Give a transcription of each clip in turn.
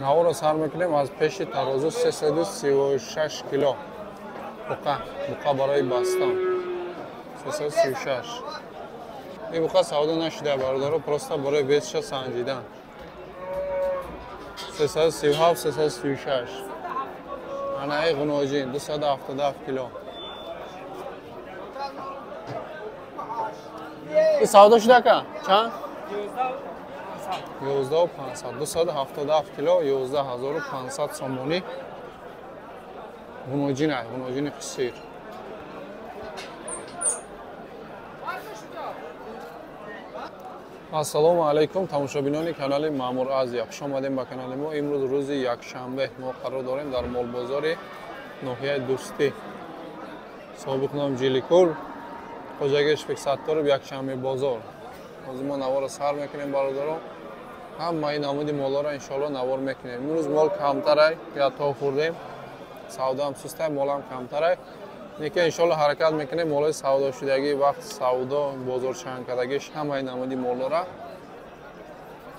Наворо сар мекунем аз пеши тарозу 336 кило. Буқа барои бастан. 336. Ин буқа савдо нашуда бародаро, просто барои весша санҷидан. 337, 336. Анаи ғуноҷин 277 кило. Ин савдо шуда ка? Чанд? 11500. 277 кило, 11500 сомонӣ. Ғуноҷин ай, ғуноҷини қисир. Ассалому алайкум, тамошобинони канали Маъмур Азия. Хуш омадем ба канали мо. Имрӯз рӯзи якшанбе мо қарор дорем дар молбозори ноҳияи Дӯстӣ. Собиқ ном Ҷиликул, Хоҷагии Шфик Сатторов, якшанбе бозор. Ҳозир мо наворро сар мекунем бародарон. Ҳамаи намуди молҳоро иншоалло навор мекунем. Имрӯз мол камтарай, я то хӯрдем. Савдоам сустай, молам камтарай. Неки иншоалло ҳаракат мекунем молои савдошудагӣ, вақт савдо, бозорчанкардагиш ҳамаи намуди молҳоро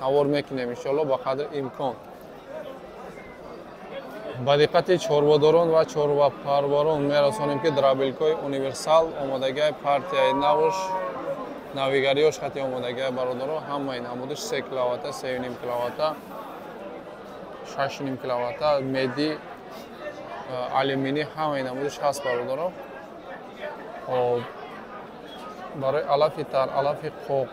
навор мекунем иншоалло ба қадри имкон. Ба диққати чорводорон ва чорвапарварон мерасонем, ки драбилкои универсал омодагиай партияи навш, навигариёш хати омодагиай бародаро, ҳамаи намудиш 3 киловатта, 3,5 киловатта, 6,5 киловатта, меди, алюминӣ ҳамаи намудиш ҳаст бародаро. Барои алафи тар, алафи қоқ,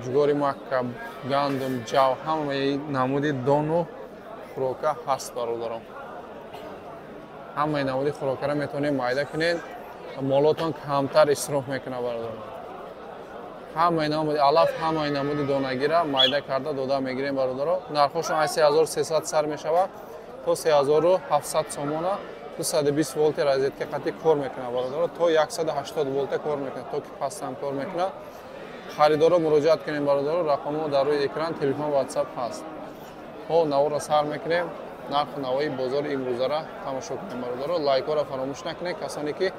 ҷугори макка, гандум, ҷав, ҳамаи намуди дону хӯрока ҳаст бародаро. Ҳамаи намуди хӯрокаро метавонед майда кунед, молотон камтар исроф мекунад бародаро. Ҳамаи намуди алаф, ҳамаи намуди донагира майда карда дода мегирем бародаро. Нархошон аз 3300 сар мешавад то 3700 сомона. 220 волти розетка қатъи кор мекунад бародаро, то 180 волта кор мекунад, то ки пастам кор мекунад. Харидоро муроҷиат кунем бародаро, рақамҳо дар рӯи экран, телефон, WhatsApp ҳаст. Ҳо наворро сар мекунем, нарху навои бозори имрӯзара тамошо кунем бародаро. Лайкҳоро фаромӯш накунед, касоне ки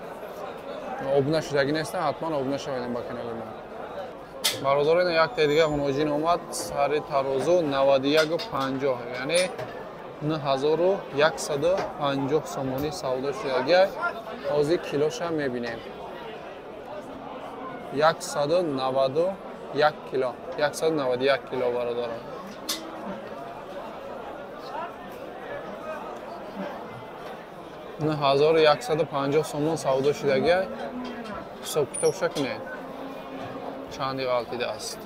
обуна шудагӣ нестанд, ҳатман обуна шавед ба канали мо. Бародаро, ина якта дига ғуноҷин омад, сари тарозу 91,50, яъне 9150 сомонӣ савдо шудагиай. Ҳозир килоша мебинем. 191 кило, 191 кило бародаро. 9150 сомон савдо шудагиай. Ҳисоб китобша кунед, чанди ғалтидааст.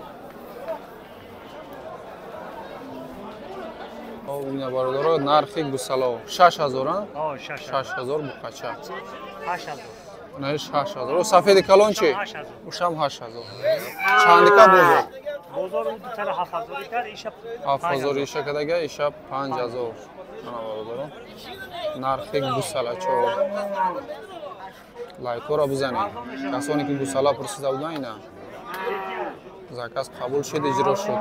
Ина бародаро, нархи гусало 6000, 6000 буқача. 8000. 6000. О сафеди калон чи? Ушам 8000. Чандика бозор? Бозор у 7000 кар, иша 7000 иша кадага, иша 5000. Ана бародаро, нархи гусала чор. Лайкҳоро бизанед. Касоне ки гусала пурсида буданд, ина заказ қабул шуд, иҷро шуд.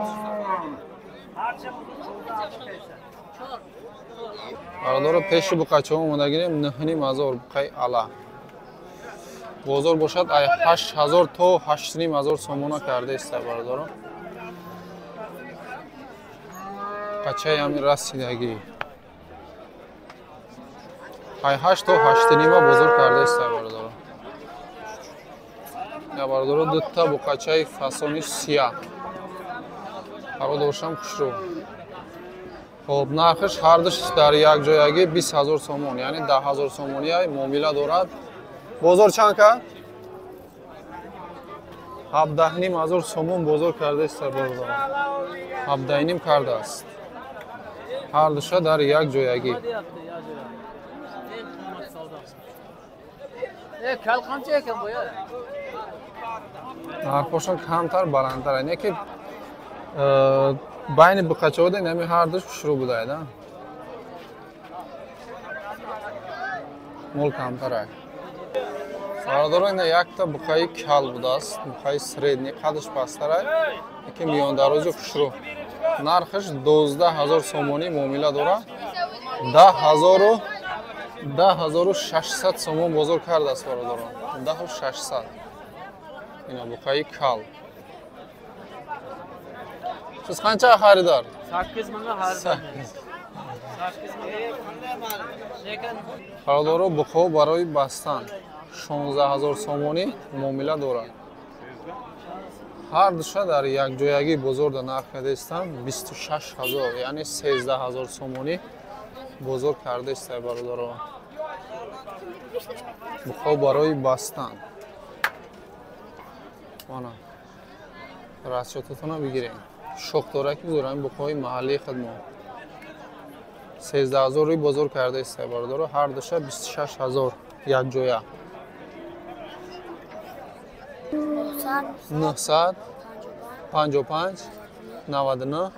Бародаро, пеши буқачаҳо омода гирем 9500 буқаи ала. Бозор бошад ай 8000 то 8500 сомона кардаиста бародаро. Қачаи ҳамин расидагӣ. Ай 8 то 8,5 бозор кардаиста бародаро. Я бародаро, дута буқачаи фасони сия. Бародарошам хушрӯ. Хоб, нархиш ҳардуш дар як ҷоягӣ 20000 сомон, яъне 10000 сомонӣ муомила дорад. Бозор чанд кард? 17500 сомон бозор кардааст бародарон. 17,5 кардааст. Ҳардуша дар як ҷоягӣ. Нархошон камтар баландтар, не ки байни буқачаҳо нами ҳардуш хушрӯ будааст, а? Мол камтар. Бародаро, ина якта буқаи кал будааст, буқаи средний, қадаш пасттар, яке миёндарози хушрӯ. Нархаш 12000 сомонӣ муомила дорад. 10600 сомон бозор кардааст бародарон. 10600. Ина буқаи кал. Siz qancha xaridor? 8 mingga har biri. 8 mingga. Lekin бародаро, буқо барои бастан 16 000 сомонӣ муомила дорад. Ҳар душа дар якҷоягӣ бозорда нарх кардаистанд 26 000, яъне 13 000 сомонӣ бозор кардаистай бародаро. Буқо барои бастан. Мана расчётатона бигирем. Шох дора ки зӯрами буқои маҳаллии худмо. 13 000 рӯи бозор кардаистай бародаро, ҳар душа 26 000 якҷоя. 955 99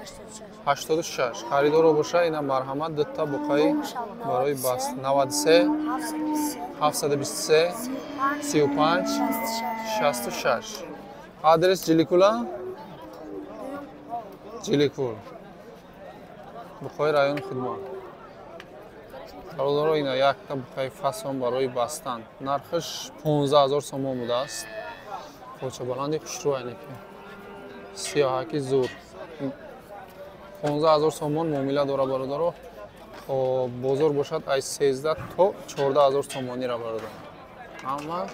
86. Харидоро боша ина марҳамат, дутта буқаи барои баст. 93 723 35 66. Адрес Ҷиликула? Ҷиликул. Буқои райони худмо. Бародаро, ина якта буқаи фасон барои бастан. Нархаш 15 000 сомон будааст. Почабаланди хушрӯ айнеки. Сиёҳаки зур. 15 000 сомон муомила дора бародаро. Хоб, бозор бошад аз 13 то 14 000 сомонира бародаро. Ҳама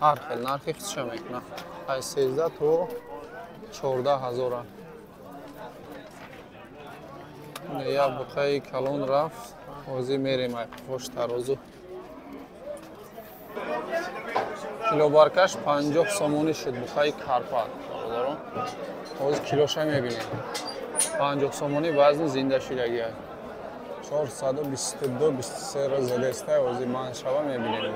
ҳар хел нархи худша мекунад. Аз 13 то 14 000. Як буқаи калон рафт. Ҳозир мерем ай қош тарозу. Килобаркаш 50 сомонӣ шуд буқаи карпат бародаро. Ҳозир килоша мебинем. 50 сомонӣ вазни зинда шидагия. 422 23 ро задаистай, ҳозир ман шава мебинем.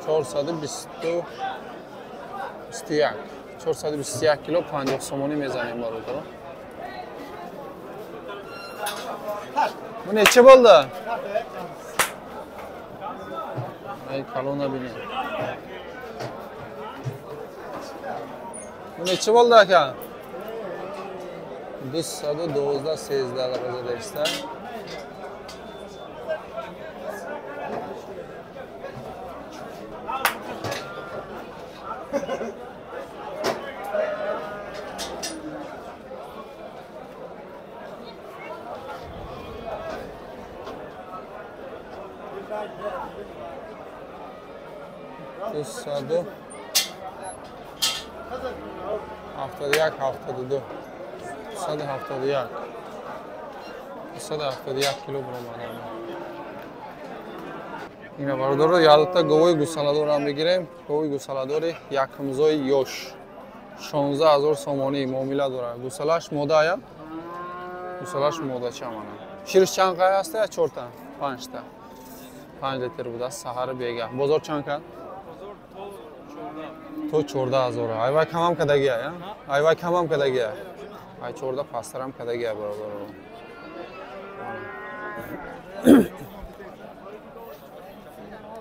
421 кило 50 сомонӣ мезанем бародаро. Bu neçə bo'ldi? Ay kalona binin. Bu neçə bo'ldi aka? 212 13 задаиста. Саду 71 72 171 171 кило баромадам. Ина бародаро, ялта говои гусаладорам бигирем. Говои гусаладори якумзои ёш 16 000 сомонӣ муомила дорад. Гусалаш мода ая? Гусалаш модача мана. Шириш чанд қай аст? 4та, 5та. 5 литр будааст саҳари бегаҳ. Бозор чанд кард? То 14 000. Айвай камам кадагия, айвай камам кадагия. Ай 14 пасттарам кадагия бародаро.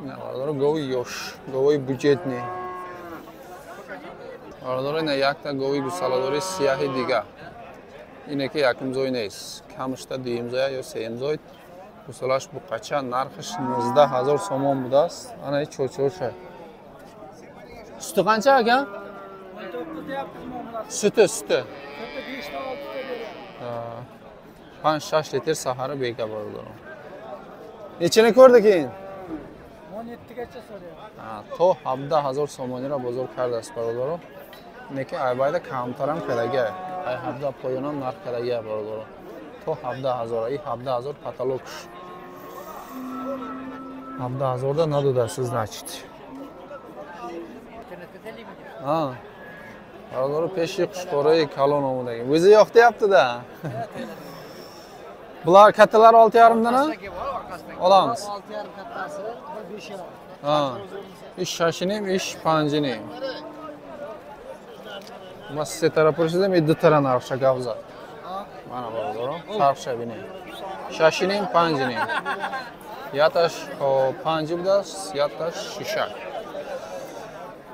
Ина бародаро, гови ёш, говои буҷетни. Бародаро, ина якта гови гусаладори сияҳи дига. Ине ки якумзой нест. Камшта дуюмзоя ё сеюмзой. Гусалаш буқача, нархаш 19 000 сомон будааст. Ана и чорчорша. Sütü qancha aka? 19 deyapmiz muomalasi. Sütü, sütü. Sütü 5 ta 6 ta beradi. 5-6 litr sahari beka barодаро. Nechini ko'rdi keyin? 17 gacha so'rayapti. Ha, to 17 000 somonira bozor kardast barодаро. Neki aybayda kamtaram kadaga. Ay 17 poyonam narx kadaga barодаро. То 17 000, и 17 000 потолок. 17 000 da надодasiz, значит. Ha. Бародаро, пеши qushqorayi kalon омадагӣ. O'zi yo'q deyapti-da. Bular kattalar 6,5 dan ha? Olamiz. 6,5 kattasi, bir 5,5. Ha. Ish 6,5, ish 5,5. Ma се tara pursidam, и ду тара нархша гап зад. Mana бародаро, фарқша бинед. 6,5, 5,5. Яташ 5 будааст, яташ 6.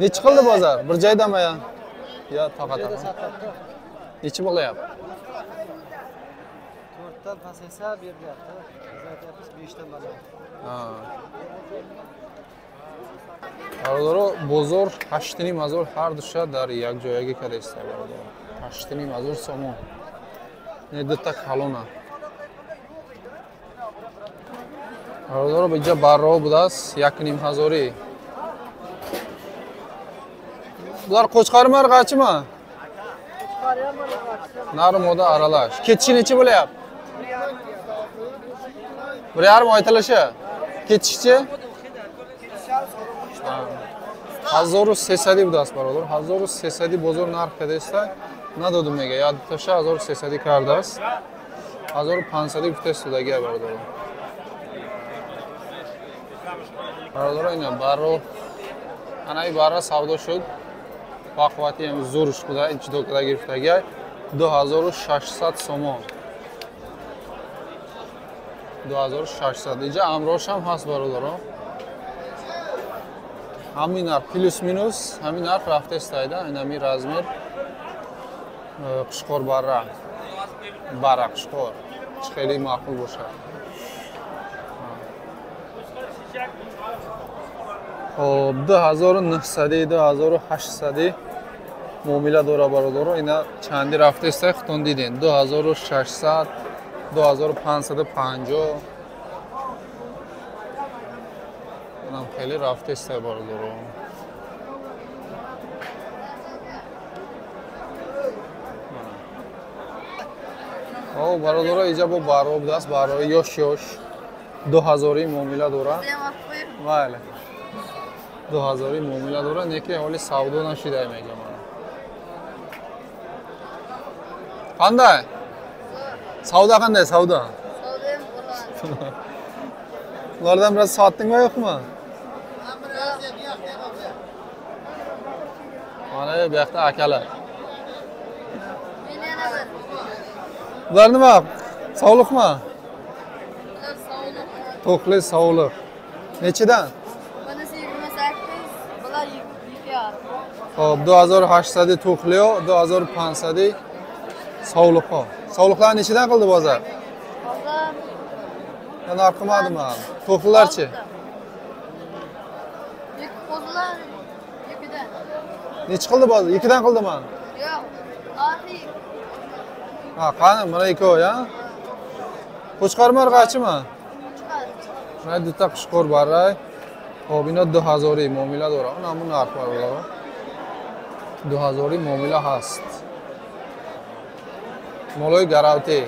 Nechi qildi bozor? Bir joydami ya? Yo, toqatami? Nechi bo'lyapti? To'rtdan pasaysa berilyapti. Biz aytyapmiz 5dan baland. Бародаро, бозор 8,5 ҳазор ҳар душа дар якҷоягӣ кардааст бародаро. 8,5 ҳазор сомон. Не дута калона. Бародаро, инҷа барро будааст 1,5 ҳазорӣ. Bular qo'chqormi, arg'achimi? Nar moda aralash. Ketishi necha bo'lyapti? 1,5 oy talashi. Ketishichi? 1300 будааст бародар. 1300 бозор нарх кардааст. Надодум мега. Я дуташа 1300 кардааст. 1500 гуфтааст судагия бародар. Бародар ина баро анаи бара савдо шуд. Ба қуввати ҳам зӯрш буда, ин чидо када гирифтагия 2600 сомон. 2600. Инҷа амрош ҳам ҳаст бародаро. Ҳамин нарх плюс минус, ҳамин нарх рафтааст айда, ин ҳамин размер қушқор бара. Бара қушқор. Чӣ хеле маъқул бошад. Хоб 2900, 2800 муомила дора бародаро. Ина чанди рафтааст, худтон диден. 2600, 2550. Инам хеле рафтааст бародаро. Хоб бародаро, инҷа бо барро будааст, баррои ёш ёш 2000 муомила дора. Бале. 2000 муомила дора, неки ҳоли савдо нашида мегам. Қандай? Savdo qanday savdo? Savdoyam bo'ladi. Ulardan biraz sotdingmi yo'qmi? Mana bu yoqda akalar. Men yana bir. Bular nima? Sovliqmi? Bular sovliq. To'qli sovliq. Nechidan? Bunisi 28, bular 2,5. Xo'p, 2800 to'qli, 2500 sovliqo. Sovliqlarni nechidan qildi bozor? Bozor Ya narx qilmadimi? To'qlilarchi? Qo'zilar 2dan. Nechi qildi bozor? 2dan qildimi? Yo'q, narxi. Ha, qani, mana ikkovi, ya? Qo'chqormi, arg'achimi? Qo'chqor. Mana bitta qo'chqor bor, ay. Xo'p, ина 2000 муомила дора. Ана ҳамун нарх бародаро. 2000 муомила ҳаст. Молои гаравтӣ.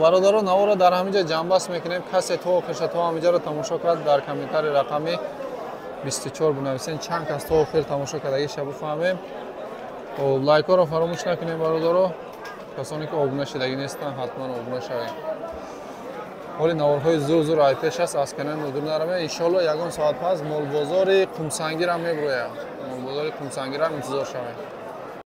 Бародаро, наворо дар ҳаминҷа ҷамъбаст мекунем. Касе то охирша то ҳаминҷаро тамошо кард, дар комментари рақами 24 бинависен. Чанд кас то охир тамошо кардагиша бифаҳмем. Лайкҳоро фаромӯш накунем бародаро. Касоне ки обуна шудагӣ нестанд, ҳатман обуна шавем. Ҳоли наворҳои зур зур айпеш аст, аз канали мо дур наравем. Иншоалло ягон соат пас молбозори Қумсангирам мебирояд. Молбозори Қумсангирам интизор шавем.